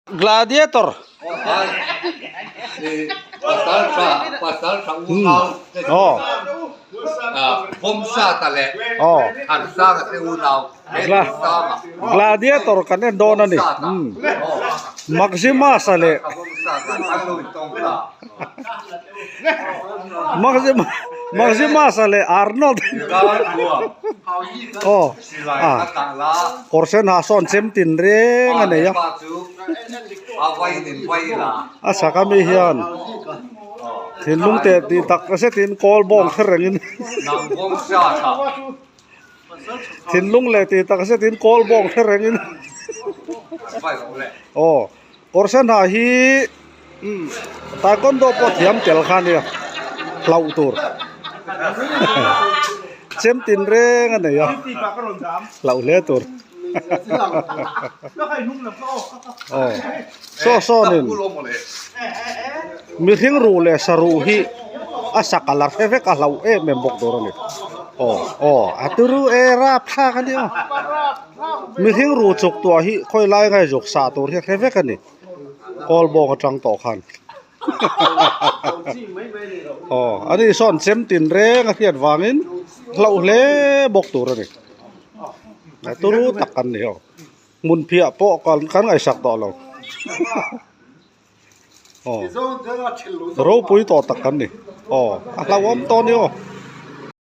Gladiator. Gladiator kan en dawn a ni. Maximus-a leh Maximus-a leh Arnold aw ah kawr sen ha sawn chem tin reng a nei a a chhak ami hian thinlung teh tih tak zetin kawl bawng kher rengin thinlung leh tih tak zetin kawl bawng kher rengin aw. Kawr sen ha hi taekwondo pawh thiam tel kha ania hlauh tur chem tin reng a nei a hlauh hle tur aw saw sawnin mihring ruh leh saruh hi a sak a la hre vek a hlauh em em bawk tur a ni aw aw a turu e rapthlak a nia. Mihring ruh chuk tuah hi khawi lai ngai zuk sah tur hi a hre vek a ni. Kawl bawng atang tawh khan. Aw, ani sawn chem tin reng a hriat vangin hlauh hle bawk tur a ni. Turu tak kan ni aw. Hmun phiah pawh kan ngaihsak tawh lo. Aw, ropui tawh tak kan ni. Aw, a hlauhawm tawh a ni aw.